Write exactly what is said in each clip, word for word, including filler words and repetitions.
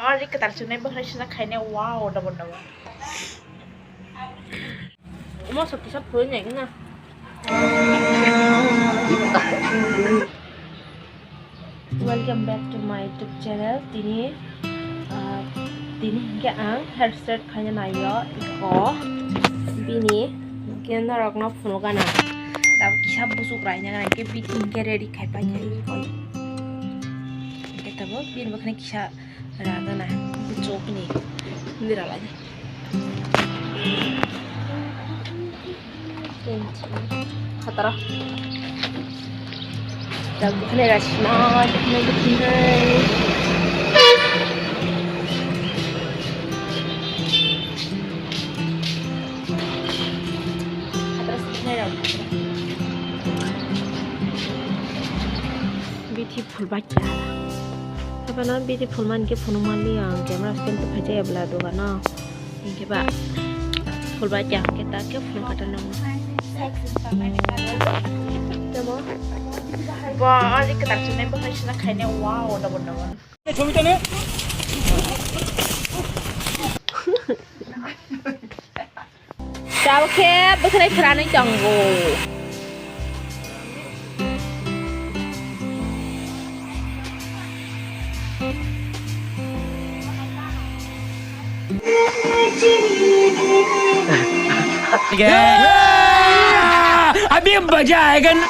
Ari kwtal chwnai bwkhwnai sijak khainai, wow, double double. Omo sok kisa phulwi nai khna. Welcome back to my YouTube channel. Tini, ah, tini hingke ang hair straight khaina naio, iko bini hingke norokno phunukgana. Tabuk kisa buchuk raina hingke bini hingke ready khaipai thai iko. Hingke tabuk bini bwkhani kisa ragana buchukni niralani. Khataro. Dak bukhne rasna, bukhne bukhne. Khataro sibnai rok. Beautiful ba kya. Sabana beautiful man ke phunuk manli ang camera stand to phai jaya bla dogano. Hingke ba phul ba kya hingke ta ke phul kata nang. Tamo. Ba, ari kwtal chwnai bwkhwnai sijak khainai, wow, double double. Tabuk khe bwkhwnai phwranwi tongo. अभी मजा आएगा ना।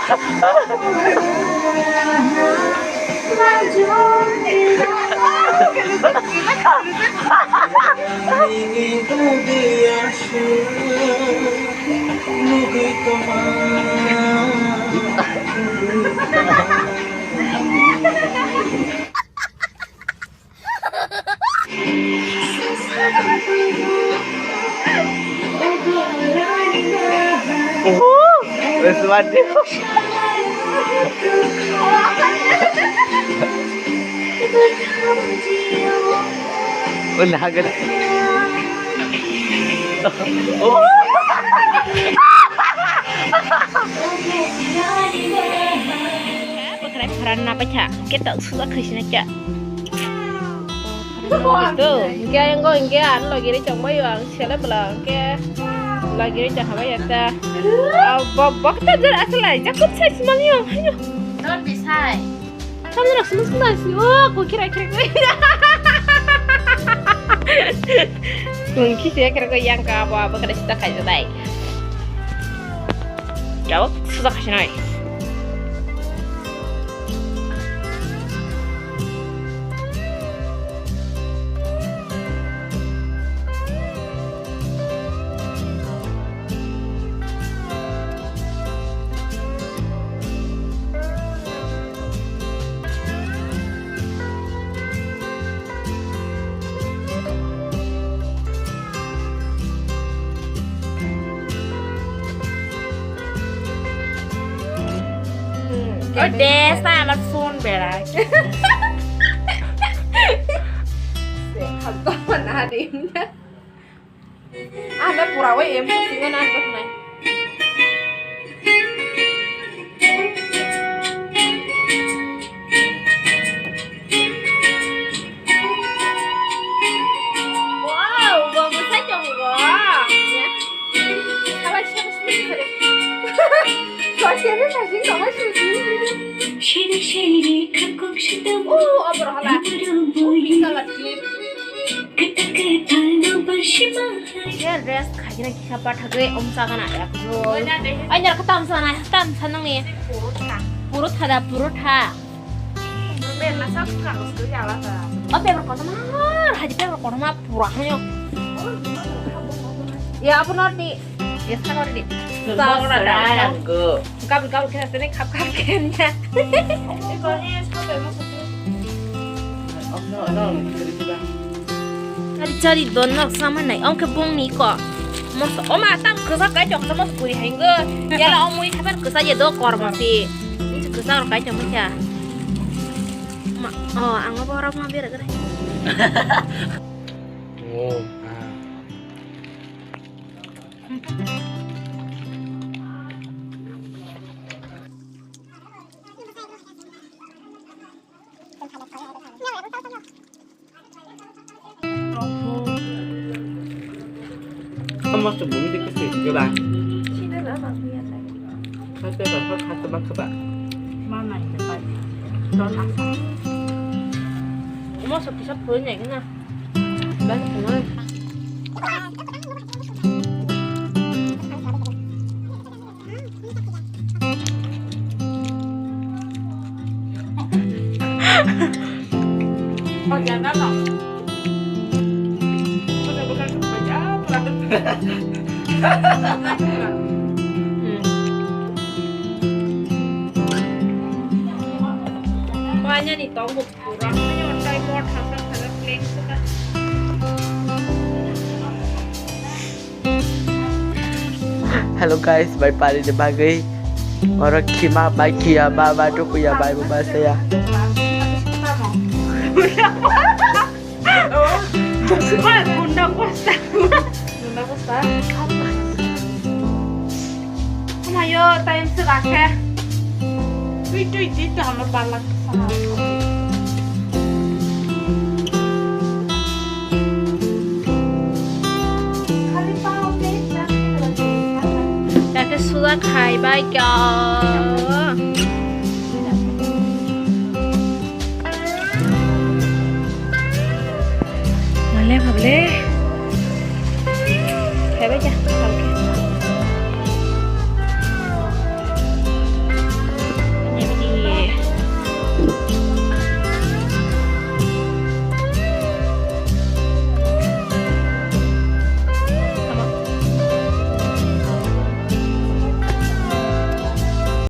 Wes mati. Wala agad. Oh. Bwkhwnai phwran na paikha, khe tok sujak khai sina kya. Go, hingke ang go, hingke ang logiri chongbai ang sele bwla, hingke logiri chongbai ya ta. Ah, bo-, bok ta jor asalai, jakob sai simal yo, hayo. Don't be shy. Samjak sumsum da si, oh, ko kira kira ko. Kung kisi kira ko yang ka, bo, bo kada sita kai dai. Jawab, sujak sinai. O de, sa আমার ফোন বেড়ায়। Ano pura o em ko singa na ko nai. Wow, bo bwsai tongo. Ya. Sabai sabai sabai. Kau siapa sih? Kau masih. Shiri shiri khakuk shitam. Oh, apa rohala? Oh, pink color clip. Khe rest khaina kisa pathagwi omsa gana yak roi. Ai nyar khatam sana, khatam sanang ni. Purutha da, purutha. O paper kotorma, haji paper kotorma pura hayo. Ya, apa nanti? Ya, sana di. Kabel, kabel kena sini, kap, kap kena. Ari chari don nok sama nai, ong ke bong ni ko. Mos, oma tam kesa kai chok sama kuri haingo. Yala omui thapan kesa ye do kor masi. Ini kesa kai chok masa. Ma, oh, ang apa orang mau biar gede. Oh, ah. Mosok bumi dikhe sui gela. Sida da ba buya sai. Khate ba kha khate ba kha ba. Ma nai da ba. Don asa. Mosok kisa phoi nai gana. Ba ni phoi. Wanya ni tongo. Hello guys, bai pari ni bagwi oro khima bai khiya ba ba tukuya bai bo ba saya. Bai bunda kosta. Bunda kosta. Kumayo time se rakhe. Tui tui di to hamar palak sana. Khali pao ke. Kake sula khai bai kya.